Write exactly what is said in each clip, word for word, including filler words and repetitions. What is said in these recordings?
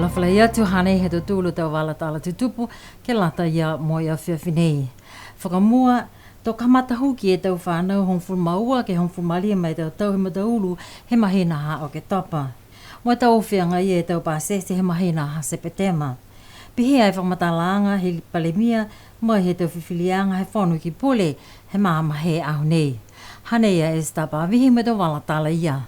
Fakaalofa atu, hanei ha tautolu a tau vala tala tutupu ke lata ia mo e afiafi nei. Fakamua, to kamata huki e tau fanau hogofulu ma ua ke hogofulu ma lima e tau tau he mataulu he mahina ha Oketopa. Mo e taofi agaia e tau pasese he mahina ha Sepetema. Pihia e fakamatalaaga he Palemia mai he tau fifiliaga he Fono Ekepule he magaaho he aho nei. Hanei a Esther Pavihi mo e tau vala tala ia.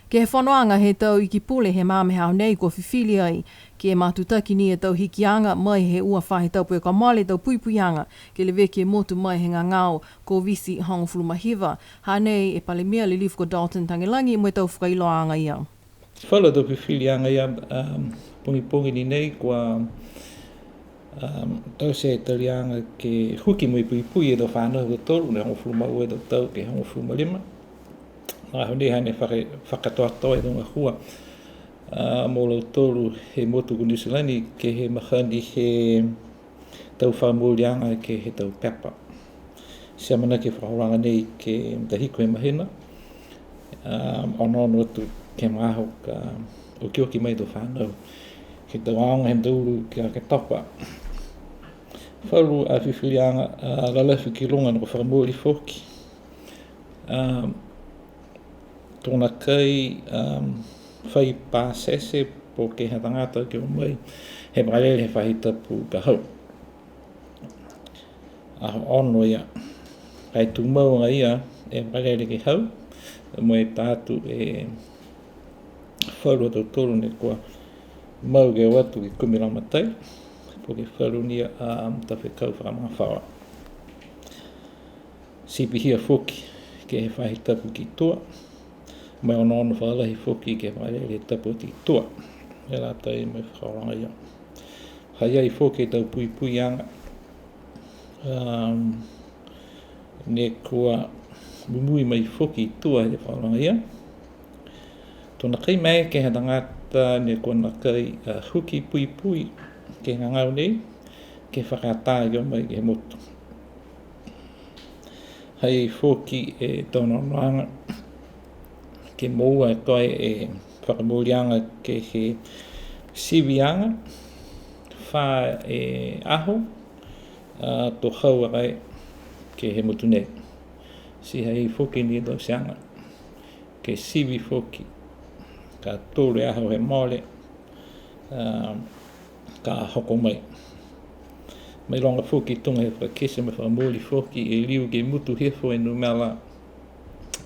Ke he fonoaga he tau Iki Pule he magaaho he aho nei kua fifili ai ke matutaki ni e tau hikiaga mai he ua faahi tapu kua mole e tau puipuiaga ke leveki e motu mai he gagao Koviti hogofulu ma hiva. Hanei e Palemia Lilifu ko Dalton Tagelagi mo e tau fakailoaaga ia. Falu a tau fifiliaga ia, um, pogipogi ni nei kua, um, taute e taliaga ke huki mo e puipui e tau fanau ha tautolu, ne hogofulu ma ua e tau tau ke hogofulu ma lima. Aho nei hane faka-, fakakatoatoa e tau gahua, a, mo lautolu he motu ko Niu Silani ke he mahani he tau fakamooliaga ke he tau pepa. Ti amanaki e fakaholoaga nei ke matahiku he mahina, a, onoono atu ke he magaaho ka okioki mai e tau fanau ke he tau aoga he mataulu ke Oketopa. Falu a fifiliaga, a, lalafi ki luga ne kua fakamooli foki. Um, to nākai, um, fai pasese po ke he tagata ke o mai he vakalele he faahi tapu ka hau. Aho ono ia. Ka e tumau agaia e vakalele ke hau, mo e tā atu e falu a tautolu ne kua mau ke o atu ke kumi lagomatai, po ke falu ni a, um, tau fekau fakamagafaoa. Ti pihia foki ke he faahi tapu ki tua, mo e onoono fakalahi foki ke he vakalele he tapu ki tua. E lata mo e fakaholoaga ia. Ha i ai foki e tau puipuiaga, um, ne kua mumui mai foki i tua he fakaholoaga ia. To nākai maeke he tagata ne kua nākai, a, huki puipui ke he gagao nei, ke fakaatā ke o mai ke he motu. Ha i ai foki e tau onoonoaga ke moua e koe e fakamooliaga ke he siviaga, fā e aho, a, to hau a koe ke he motu nei. Ti ha i ai foki ni e tauteaga ke sivi foki, ka tolu e aho he mole, a, ka hoko mai. Mailoga foki tuga he fakakite mo e fakamooli foki e liu ke mutu hifo e numela,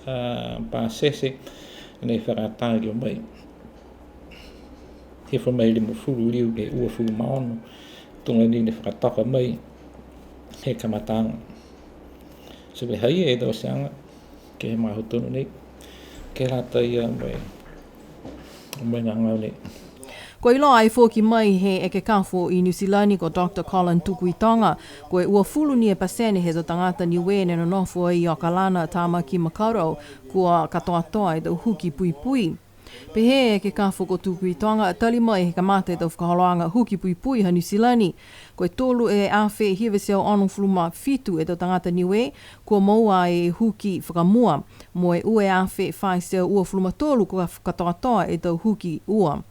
a, pasese ne fakaatā ke o mai. Hifo mai limagofulu liu ke uafulu ma ono, tuga ni ne fakatoka mai he kamataaga. Ti ha i ai e tauteaga ke he magaaho tonu nei, ke lata ia mo e, mo e gagao nei. Kua iloa ai foki mai he ekekafo i Niu Silani ko Doctor Colin Tukuitonga, ko e uafulu ni e pasene he tau tagata Niue ne nonofo ai i Okalana, Tamaki, Makaurau, kua katoatoa e tau huki puipui. Pehē e ekekafo ko Tukuitonga, tali mai he kamata e tau fakaholoaga huki puipui ha Niu Silani, ko e tolu e afe hiva e teau onogofulu ma fitu e tau tagata Niue kua moua e huki fakamua, mo e ua e afe fā e teau uafulu ma tolu kua katoatoa e tau huki ua.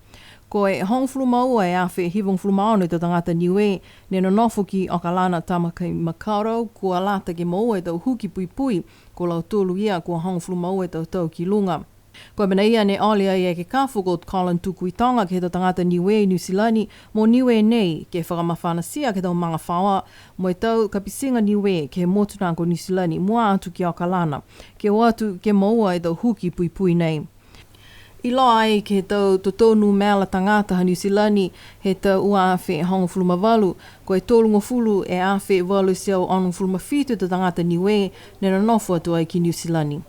Ko e hogofulu ma ua e afe hivagofulu ma ono e tau tagata Niue ne nonofo ki Okalana, Tamaki, Makaurau kua lata ke moua e tau huki puipui, ko lautolu ia kua hogofulu ma ua e tau tau ki luga. Ko e mena ia ne ole ai e ekekafo ko Colin Tukuitonga ke he tau tagata Niue i Niu Silani mo Niue nei, ke fakamafanatia ke he tau magafaoa mo e tau kapitiga Niue ke he motu na ko Niu Silani, mua atu ki Okalana, ke o atu ke moua e tau huki puipui nei. Iloa ai ke he tau totou numela tagata ha Niu Silani he tau ua afe hogofulu ma valu, ko e tolugofulu e afe valu e teau onogofulu ma fitu e tau tagata Niue ne nonofo atu ai ki Niu Silani.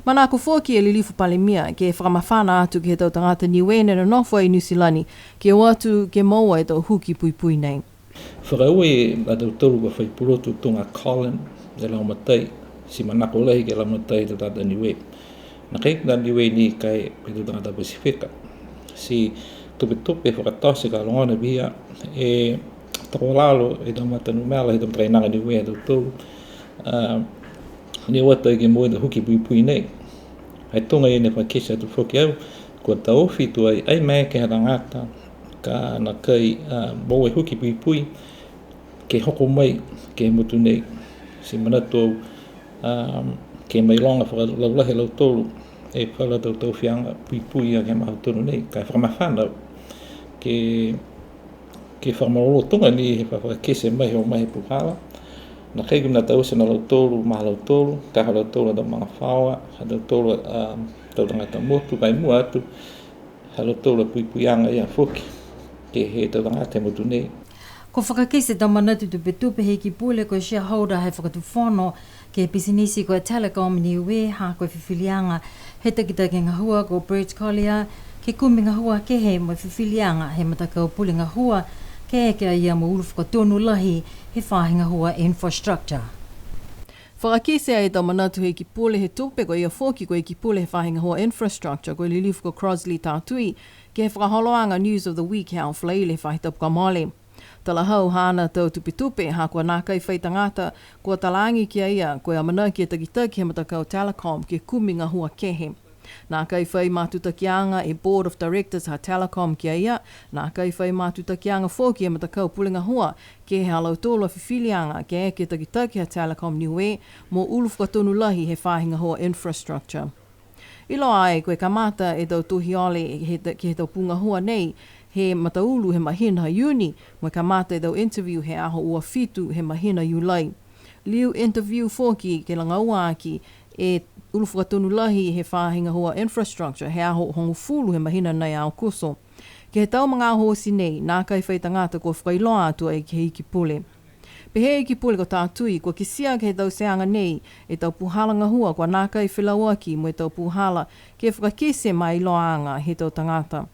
Manako foki e Lilifu Palemia ke fakamafana atu ke he tau tagata Niue ne nonofo ai i Niu Silani, ke o atu ke moua e tau huki puipui nei. Fakaaue a tautolu kua fai pulotu tuga a Colin e lagomatai, ti manako lahi ke lagomatai e tau tagata Niue. Nākai tau Niue ni ka e tau tagata Pasifika. Ti tupetupe fakatote ka logona pihia e tokolalo e tau matanumela he tau matakainaga Niue ha tautolu, a, ne o atu ai ke moua e tau huki puipui nei. Ai tuga ia ne fakakite atu foki au, kua taofi tuai, ai maeke he tagata Ka nākai, a, moua e huki puipui ke hoko mai ke he motu nei. Ti manatu au, a, ke mailoga fakalaulahi e lautolu e falu a tau tauteaga puipui a ke he magaaho tonu nei, ka e fakamafana au ke, ke fakamalolō tuga ni he fakakite mai he o mai he puhala. Nākai ko e mena taute a lautolu ma lautolu, ka ha lautolu a tau magafaoa, ha lautolu a tau tagata motu, ka e mua atu ha lautolu a puipuiaga ia foki ke he tau tagata he motu nei. Kua fakakite e tau manatu tupetupe he Iki Pule ko e shareholder he Fakatufono ke he pisinisi ko e Telecom Niue, ha ko e fifiliaga he takitaki gahua ko Brett Collier ke kumi gahua kehe mo e fifiliaga he matakau pule gahua ke eke a ia mo e ulu fakatonu lahi he faahi gahua infrastructure. Fakakite ai e tau manatu he Iki Pule he tupe, ko ia foki ko e Iki Pule he faahi gahua infrastructure, ko e Lilifu ko Crossley Tatui, ke he fakaholoaga News of the Week he aho Falaile he faahi tapu kua mole. Talahau haana tau tupetupe, ha kua nākai fai tagata kua talaage ki a ia ko e amanaki e takitaki he matakau Telecom ke kumi gahua kehe. Nākai fai matutakiaga e Board of Directors ha Telecom ki a ia, nākai fai matutakiaga foki e matakau pule gahua ke he ha lautolu a fifiliaga ke eke takitaki ha Telecom Niue mo ulu fakatonu lahi he faahi gahua infrastructure. Iloa ai ko e kamata e tau tohi ole he ta-, ke he tau pū gahua nei he mataulu he mahina ha Iuni, mo e kamata e tau interview he aho ua fitu he mahina Iulai. Liu interview foki ke lagaua aki e ulu fakatonu lahi he faahi gahua infrastructure he aho hogofulu he mahina nei Aokuso. Ke he tau magaaho oti nei, nākai fai tagata kua fakailoa atu ai ke he Iki Pule. Pehē e Iki Pule ko Tatui, kua kitia ke he tauteaga nei e tau puhala gahua kua nākai felauaki mo e tau puhala ke fakakite ma e iloaaga he tau tagata.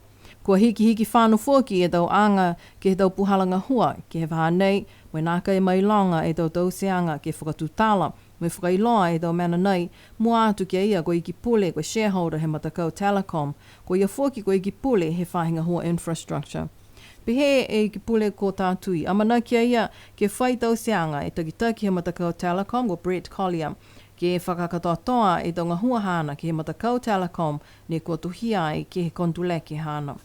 Kua hikihiki fano foki e tau aga ke he tau puhala gahua ke he vahā nei, mo e nākai mailoga e tau tauteaga ke fakatutala mo e fakailoa e tau mena nei, mua atu ki a ia ko e Iki Pule ko e shareholder he matakau Telecom, ko ia foki ko e Iki Pule he faahi gahua infrastructure. Pehē e Iki Pule ko Tatui, amanaki a ia ke fai tauteaga e takitaki he matakau Telecom ko Brett Collier, ke fakakatoatoa e tau gahua haana ke he matakau Telecom ne kua tohia ai ke he konotuleke haana.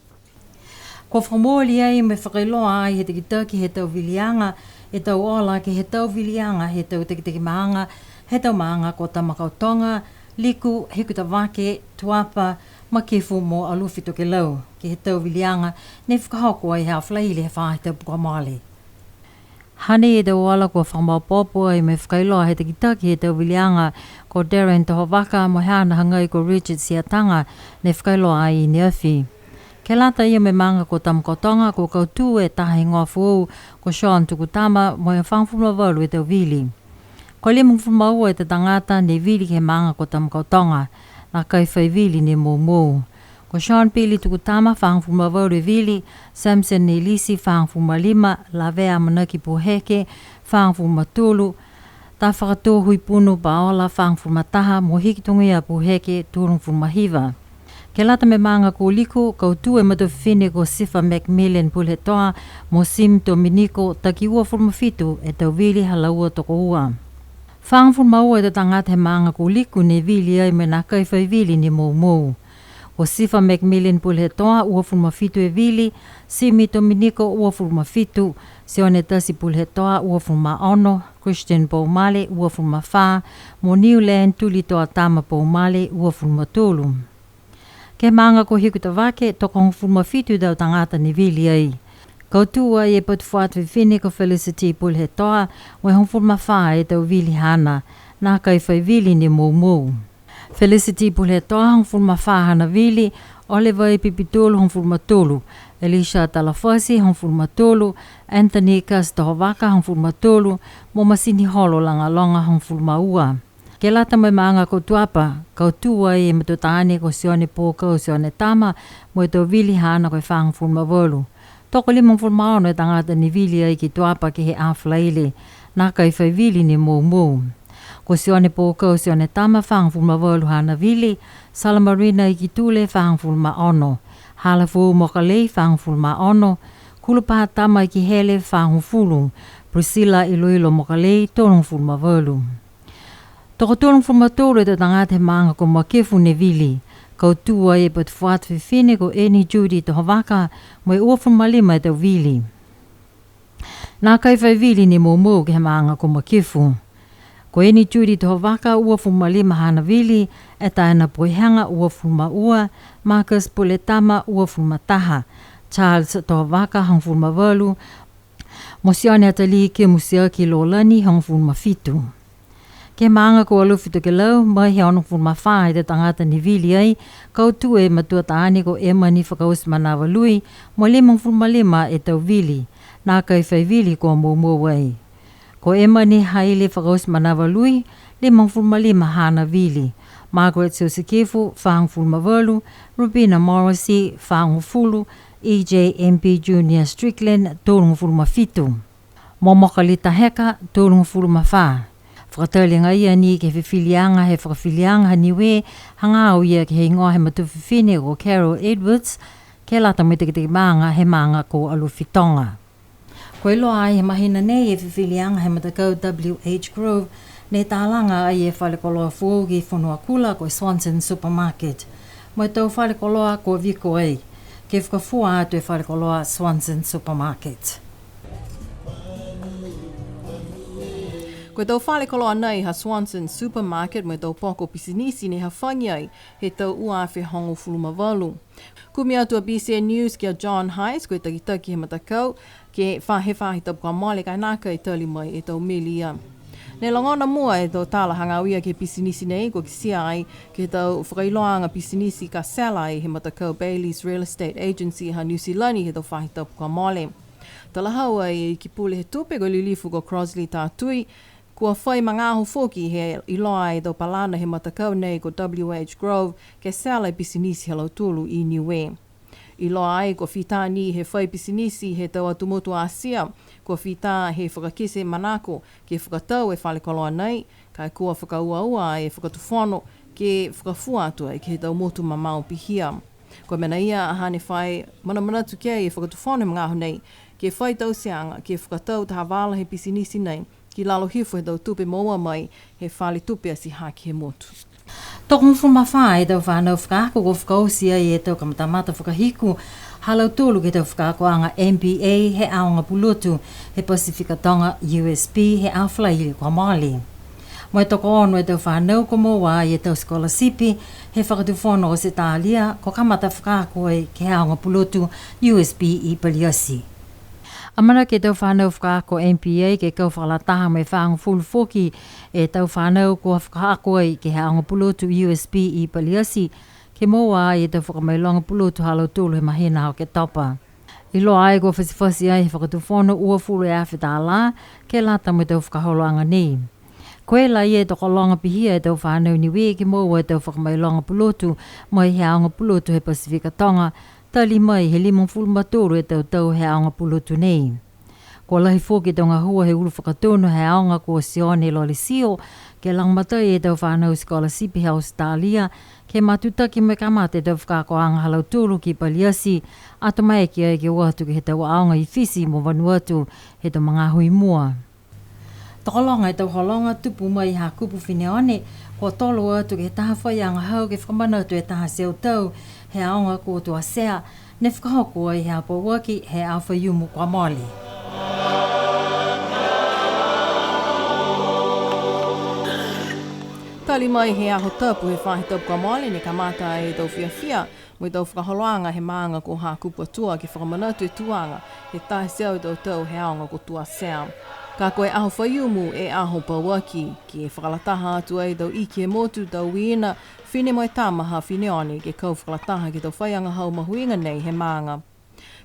Kua fakamooli ai mo e fakailoa ai he takitaki he tau viliaga e tau ola ke he tau viliaga he tau takitaki maaga he tau maaga ko Tamakautoga, Liku, Hikutavake, Tuapa, Makefu mo Alofi Tokelau ke he tau viliaga ne fakahoko ai he aho Falaile he faahi tapu kua mole. Hanei e tau ola kua fakamaopoopo ai mo e fakailoa he takitaki he tau viliaga ko Darren Tohovaka mo e haana hagai ko Richard Siataga ne fakailoa ai i ne afi. Ke lata ia mo e maaga ko Tamakautoga, kua kautū e taha higoa foou ko Sean Tukutama mo e hogofulu ma valu e tau vili. Ko e limagofulu ma ua e tau tagata ne vili ke he maaga ko Tamakautoga, nākai fai vili ne moumou. Ko Sean Pili Tukutama, fāgofulu ma valu e vili, Samson Nelisi, fāgofulu ma lima, Lavea Amanaki Puheke, fāgofulu ma tolu, Tafakatō Huipunu Paola, fāgofulu ma taha, mo Hikitogia Puheke, tolugofulu ma hiva. Ke lata mo e maaga ko Liku, kautū e matua fifine ko Sifa Macmillan Pulehetoa mo Sim Tominiko, taki uafulu ma fitu e tau vili ha laua tokoua. Fāgofulu ma ua e tau tagata he maaga ko Liku ne vili ai mo e nākai fai vili ne moumou. Ko Sifa Macmillan Pulehetoa, uafulu ma fitu e vili, Simi Tominiko, uafulu ma fitu, Sione Tasi Pulehetoa, uafulu ma ono, Christian Poumale, uafulu ma fā, mo Newland Tulitoatama Poumale, uafulu ma tolu. Ke he maaga ko Hikutavake, tokohogofulu ma fitu e tau tagata ne vili ai. Kautū ai e patufuata fifine ko Felicity Pulehetoa, mo e hogofulu ma fā e tau vili haana, nākai fai vili ne moumou. Felicity Pulehetoa, hogofulu ma fā haana vili, Oliver Pipitolu, hogofulu ma tolu, Elisha Talafasi, hogofulu ma tolu, Anthony Kasitohovaka, hogofulu ma tolu, mo Masini Holo Lagaloga, hogofulu ma ua. Ke lata mo e maaga ko Tuapa, kautū ai e matua taane ko Sione Pokau Sionetama, mo e tau vili haana ko e fāgofulu ma valu. Tokolimagofulu ma ono e tagata ne vili ai ki Tuapa ke he aho Falaile, nākai fai vili ne moumou. Ko Sione Pokau Sionetama, fāgofulu ma valu haana vili, Salamarina Ikitule, fāgofulu ma ono, Halafoou Mokalei, fāgofulu ma ono, Kulupatama Ikihele, fāgofulu, Priscilla Iloilo Mokalei, tolugofulu ma valu. Tokotolugofulu ma tolu e tau tagata he maaga ko Makefu ne vili. kautū ai e patufuata fifine ko Eni Judy Tohovaka, mo e uafulu ma lima e tau vili. Nākai fai vili ni moumou ke he maaga ko Makefu. Ko Eni Judy Tohovaka, uafulu ma lima haana vili, Etaena Poihega, uafulu ma ua, Marcus Puletama, uafulu ma taha, Charles Tohovaka, hogofulu ma valu, mo Sione Atalii Kemusiaki Lolani, hogofulu ma fitu. Ke he maaga ko Alofi Tokelau, mai he onofulu ma fā e tau tagata ne vili ai, kautū e matua taane ko Emani Fakaosi Manavalui, mo limagofulu ma lima e tau vili, nākai fai vili kua moumou ai. Ko Emani Haile Fakaosi Manavalui, limagofulu ma lima haana vili. Margaret Siosikefu, fāgofulu ma valu, Rubina Morrissey, fāgofulu, E J M P Junior Strickland, tolugofulu ma fitu. Momoka Lita Heka, tolugofulu ma fā. Fakatali agaia ni ke he fifiliaga he fakafiliaga ha Niue, hagaao ia ke he higoa he matua fifine ko Carol Edwards, ke lata mo e teketeke maaga he maaga ko Alofi Toga. Kua iloa ai he mahina nei e fifiliaga he matakau W H Grove, ne talaga ai e fale koloa foou ki Fonuakula ko e Swanson Supermarket. Mo e tau fale koloa kua viko ai, ke fakafua atu e fale koloa Swanson Supermarket. Ko e tau fale koloa nei ha Swanson Supermarket mo e tau poko pisinisi ne hafagi ai he tau ua afe hogofulu ma valu. Kumi atu a B C N News ki a John Hayes, ko e takitaki he matakau, ke he faahi tapu kua mole ka e nākai tali mai e tau meli ia. Ne logona mua e tau tala hagaao ia ke he pisinisi nei, kua kitia ai ke he tau fakailoaaga pisinisi ka sela ai he matakau Bailey's Real Estate Agency ha Niu Silani he tau faahi tapu kua mole. Talahau ai e Iki Pule he Tupe ko e Lilifu ko Crossley Tatui, kua fai magaaho foki he iloa e tau palana he matakau nei ko W H Grove ke sela e pisinisi ha lautolu i Niue. Iloa ai kua fita ni he fai pisinisi he tau atu motu Asia, kua fita he fakakite manako ke fakatau e fale koloa nei, ka e kua fakauaua e Fakatufono ke fakafua atu ai ke he tau motu mamao pihia. Ko e mena ia hane fai manamanatu ki ai e Fakatufono he magaaho nei, ke fai tauteaga ke fakatau taha vala he pisinisi nei ki lalo hifo he tau tupe moua mai he fale tupe atihake he motu. Tokohogofulu ma fā e tau fanau fakaako kua fakaoti ai e tau kamatamata fakahiku ha lautolu ke he tau fakaakoaga M P A he aoga pulotu he Pasifika Toga U S P he aho Falaile kua mole. Mo e tokoono e tau fanau kua moua ai e tau scholarship he Fakatufono Ositalia, kua kamata fakaako ai ke he aoga pulotu U S P i Paliati. Amanaki e tau fanau fakaako M P A ke kau fakalataha mo e fagofulu foki e tau fanau kua fakaako ai ke he aoga pulotu U S P i Paliati, ke moua ai e tau fakamailoga pulotu ha lautolu he mahina Oketopa. Iloa ai kua fasifasi ai he Fakatufono uafulu e afe tālā ke lata mo e tau fakaholoaga nei. Ko e laia e tokologa pihia e tau fanau Niue ke moua e tau fakamailoga pulotu mai he aoga pulotu he Pasifika Toga, tali mai he limagofulu ma tolu e tau tau he aoga pulotu nei. Kua lahi foki e tau gahua he ulu fakatonu he aoga ko Sione Lolesio, ke lagomatai e tau fanau scholarship he Australia, ke matutaki mo e kamata e tau fakaakoaga ha lautolu ki Paliati, ato maeke ai ke o atu ke he tau aoga i Fisi mo Vanuatu he tau magaaho i mua. Tokologa e tau hologa tupu mai Hakupu Fineone, kua tolo atu ke he taha faiaga hau ke fakamanatu e taha e teau tau he aoga ko Tuasea, ne fakahoko ai he aho pauaki he aho Faiumu kua mole. Tali mai he aho tapu he faahi tapu kua mole ne kamata ai e tau fiafia mo e tau fakaholoaga he maaga ko Hakupu Atua ke fakamanatu e tuaga he taha e teau e tau tau he aoga ko Tuasea. Ka ko e aho Faiumu e aho pauaki, ke fakalataha atu ai e tau iki he motu, tau uiina, fifine mo e tama ha Fineone ke kau fakalataha ke he tau faiaga hau mahuiga nei he maaga.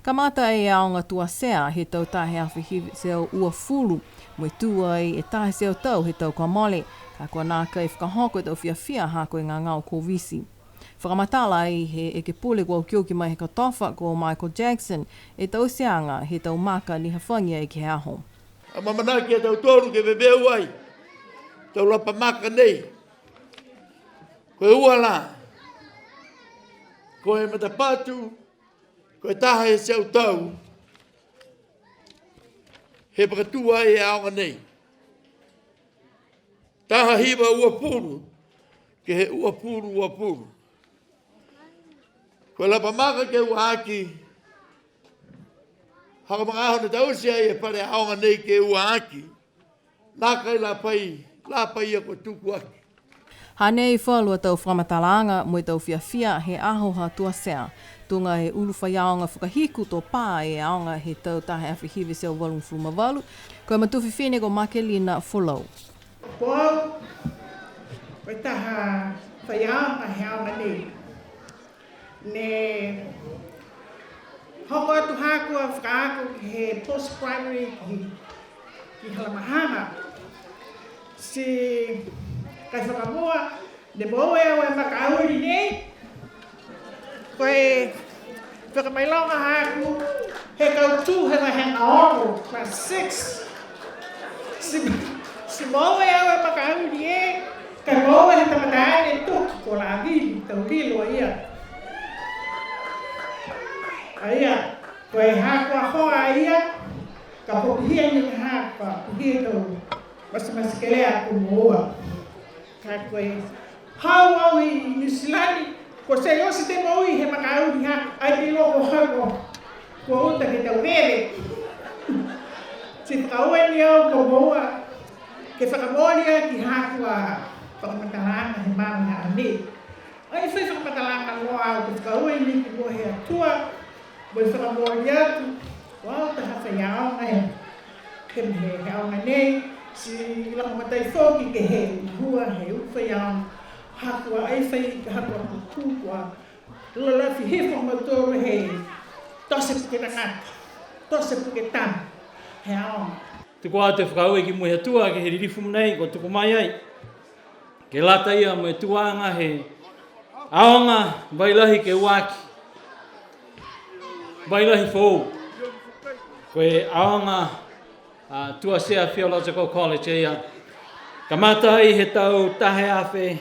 Kamata e aoga Tuasea he tau taha e afe hiva e teau uafulu, mo e tū ai e taha e teau tau he tau kua mole, ka kua nākai fakahoko e tau fiafia ha ko e gagao Koviti. Fakamatala ai he ekepule kua okioki mai he kotofa ko Michael Jackson e tauteaga he tau maka ne hafagi ai ke he aho. Amaamanaki a tautolu ke veveu ai tau lapa maka nei. Ko e ua la, ko e matapatu, ko e taha e teau tau he fakatū ai e aoga nei. Taha hiva uafulu ke he uafulu uafulu. Ko e lapa maka ke ua aki. Ha ko e magaaho ne taute ai e fale aoga nei ke ua aki. Nākai la fai, la fai ia ko e tuku aki. Hanei falu a tau fakamatalaaga mo e tau fiafia he aho ha Tuasea. Tuga e ulu faiaoga fakahiku to pā e aoga he tau taha e afe hiva e teau valugofulu ma valu. Ko e matua fifine ko Makelina Folau. Ko au, ko e taha faiaoga he aoga nei. Ne hoko atu haaku a fakaako he post primary ki, ki Halamahaga. Ti ka e fakamua, ne moua e au e makauli nei. Ko e fakamailoga haaku, he kautū he vahega ono, class six. Ti, ti moua e au e makauli e, ka moua he tama taane toki ko Lavili Taulilo ia. A ia, ko e haaku a hoa a ia, ka ko e pihia ni haaku, pihia tau matematekelea kua moua. Ka ko e hau au i Niu Silani, kua sai oti e moui he makauli ha, ai pē loa ko hau ko, kua uta ke tau veve. Ti fakaaue ni au kua moua, ke fakamooli aki haaku a fakamatalaaga he magaaho nei. Ai fai fakamatalaaga loa au ke fakaaue ni ki mua he Atua, mo e fakamooli atu, ko au taha faiaoga he, he, he, he aoga nei, ti lagomatai foki ke he gahua he ulu faiaoga, ha kua ai fai, ha kua kukū kua lalafi hifo a mautolu he tote puke tagata, tote puke tama, he aoga. Tuku atu e fakaaue ki mua he Atua, ke he lilifu nei, kua tuku mai ai. Ke lata ia mo e tuaga he aoga vai lahi ke ua aki. Vai lahi foou. Ko e aoga a Tuasea Theological College ia. Kamata ai he tau taha e afe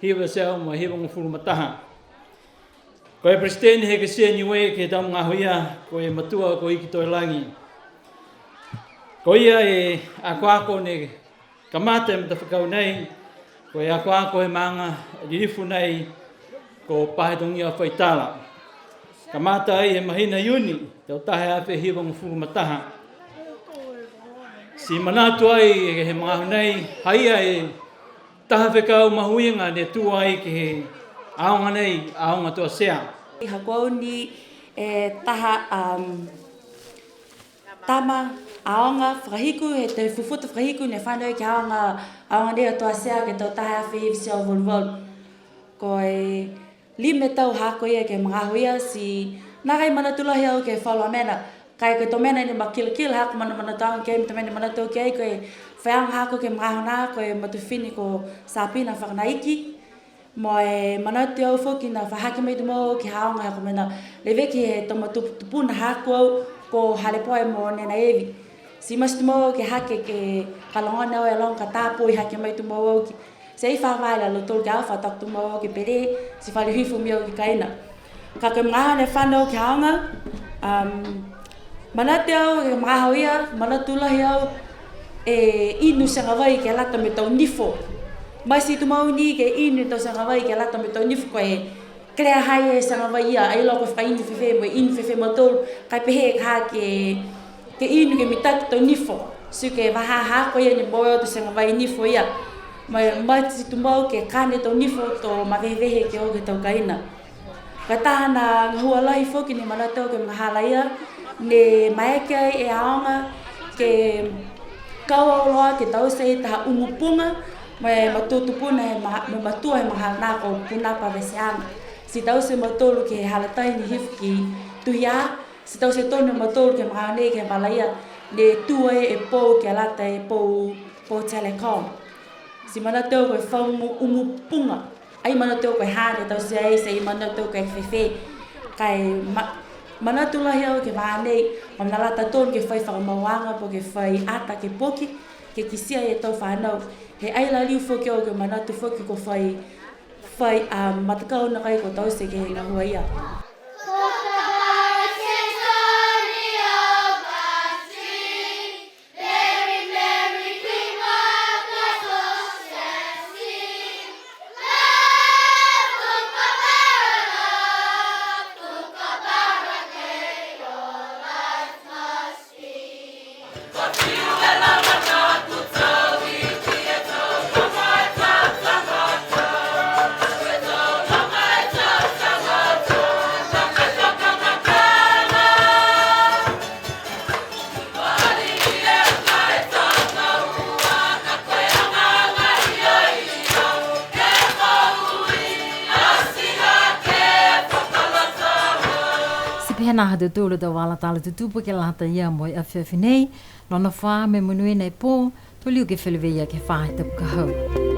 hiva e teau mo e hivagofulu ma taha. Ko e Peresitene he Ekalesia Niue ke he tau magaaho ia, ko e matua ko Iki Toelagi. Ko ia e akoako ne kamata e matafakau nei, ko e akoako he maaga lilifu nei, ko Pahetogia Faitala. Kamata ai he mahina Iuni, tau taha e afe hivagofulu ma taha. Ti manatu ai he magaaho nei, ha ia e taha fekau mahuiga ne tū ai ke he aoga nei, aoga Tuasea. Ha ko au ni e taha, um, tama aoga fakahiku, he tau fufuta fakahiku ne fano ke he aoga, aoga nei a Tuasea ke he tau taha e afe hiva e teau valu valu. Ko e lima e tau haaku ia ke he magaaho ia, ti nākai manatu lahi au ke he falu a mena. Ka e ko e tau mena ne makilakila haaku manamanatu ke he tau mena ne manatu au ki ai, ko e faiaoga haaku ke he magaaho na, ko e matua fifine ko Sapina Fakanaiki. Mo e manatu au foki ne fa hake mai tumau ke he aoga ha ko e mena leveki he tau matua tupuna haaku au ko Halepoe mo Nena Evi. Ti mati tumau ke hake ke ka logona au e loga ka tapoi hake mai tumau au ke Ti ai fa vale a lautolu ke au fa toka tumau au ke pele, ti fa liu hifo mai au ke kaina. Ka ko e magaaho ne fano ke he aoga, um, manatu au ke he magaaho ia, manatu lahi au e inu Segavai ke lata mo e tau nifo. Mati tumau ni ke inu e tau Segavai ke lata mo e tau nifo ko e kelea ha ia e Segavai ia, ai loa ko e fakainu fēfē mo e inu fēfē mautolu, ka e pehē ka ke, ke inu ke mitaki tau nifo. Ti ko e vahā ha ko ia ne moua e tau Segavai nifo ia. Mo e mati tumau ke kane tau nifo to mavehevehe ke o ke he tau kaina. Ko e taha a gahua lahi foki ne manatu au ke he magahala ia, ne maeke ai e aoga ke kau auloa ke taute e taha umu puga, mo e matua tupuna he ma-, mo e matua he magahala na ko Punapa Veteaga. Ti taute e mautolu ke he hala tahi ne hifo ki Tuhiā, ti taute tonu e mautolu ke he magaaho nei ke he vala ia, ne tū ai e pou ke lata e pou, pou telecom. Ti manatu au ko e fau umu, umu puga. Ai manatu au ko e hā ne taute ai, ti ai manatu au ko e fēfē. Ka e ma-, manatu lahi au ke he vahā nei, ko e mena lata tonu ke fai fakamauaga, po ke fai ata ke poki, ke kitia e tau fanau. He ai la liu foki au ke manatu foki ko e fai, fai, a, matakau nākai ko e taute ke he gahua ia. He nā ha tautolu a tau vala tala tutupu ke lata ia mo e afiafi nei, nonofo ā mo e monuina e pō, to liu ke feleveia ke he faahi tapu ka hau.